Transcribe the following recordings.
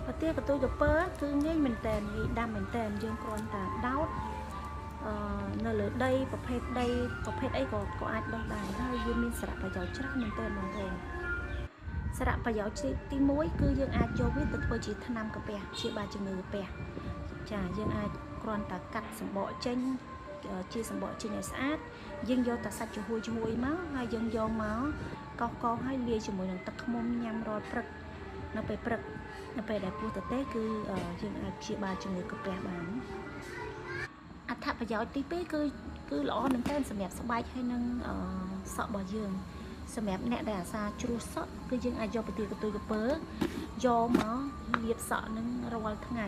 ប្រទាលកន្ទុយក្រពើគឺងាយមែនតើ ងាយដាំមែនតើ។ យើងគ្រាន់តែដោតអឺនៅលើដី ប្រភេទដីប្រភេទអីក៏អាចដោះដែរ ហើយវាមានសារៈប្រយោជន៍ច្រើនមែនតើបងប្អូន។ សារៈប្រយោជន៍ទី1 គឺយើងអាចយកវាទៅធ្វើជាថ្នាំកាពះ ព្យាបាលជំងឺកាពះ។ ចា យើងអាចគ្រាន់តែកាត់សម្បកចេញ ជាសម្បកចេញឲ្យស្អាត យើងយកតែសាច់ចំហួយចំហួយមក ហើយយើងយកមកកោសកោស ហើយលាយជាមួយនឹងទឹកឃ្មុំញ៉ាំរាល់ព្រឹក នៅពេលព្រឹក នៅពេលដែលពោះទទេ គឺយើងអាចព្យាបាលជំងឺកាពះបាន។ អត្ថប្រយោជន៍ទី2 គឺល្អមែនទែនសម្រាប់ស្បែកហើយនិងសក់របស់យើង។ សម្រាប់អ្នកដែលអាសាជ្រោះសក់ គឺយើងអាចយកពទាកន្ទុយក្រពើយកមកលាបសក់នឹងរាល់ថ្ងៃ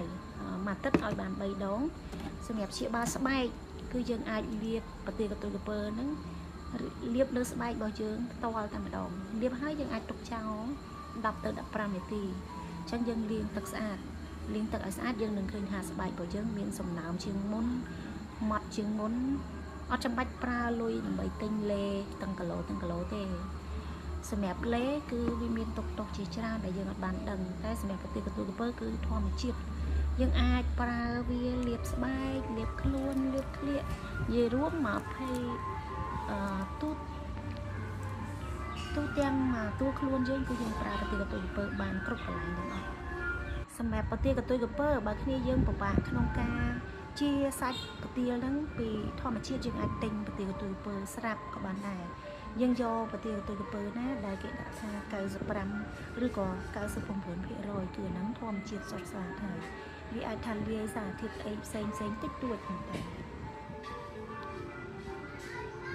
មួយអាទិត្យឲ្យបាន3ដង។ សម្រាប់ព្យាបាលស្បែក គឺយើងអាចលាបពទាកន្ទុយក្រពើនឹងលាបលើស្បែករបស់យើងផ្ទាល់តែម្ដង លាបហើយយើងអាចទុកចោល10ទៅ15នាទី អញ្ចឹងយើងលាងទឹកស្អាត លាងទឹកឲ្យស្អាត យើងនឹងឃើញថាស្បែករបស់យើងមានសំណើមជាងមុន ម៉ត់ជាងមុន អត់ចាំបាច់ប្រើលុយដើម្បីទិញលេទាំងគីឡូទាំងគីឡូទេ។ សម្រាប់លេគឺវាមានទុកទោសជាច្រើនដែលយើងអត់បានដឹង តែសម្រាប់ប្រទេសកន្ទុយក្រពើគឺធម្មជាតិ យើងអាចប្រើវាលាបស្បែក លាបខ្លួន លាបក្លៀក និយាយរួម20អឺទូទូទាំងតួខ្លួនយើង គឺយើងប្រើប្រទេសកន្ទុយក្រពើបានគ្រប់កន្លែងទាំងអស់។ សម្រាប់ប្រទេសកន្ទុយក្រពើ បើគ្នាយើងពិបាកក្នុងការជាសាច់កាទៀលហ្នឹងពីធម្មជាតិ យើងអាចទិញប្រទាលកន្ទុយពើស្រាប់ក៏បានដែរ។ យើងយកប្រទាលកន្ទុយពើណាដែលគេដាក់ថា95ឬក៏99% គឺអាហ្នឹងធម្មជាតិសុទ្ធសាធ ហើយវាអាចថាលាយសារធាតុអីផ្សេងផ្សេងតិចតួចហ្នឹងតែ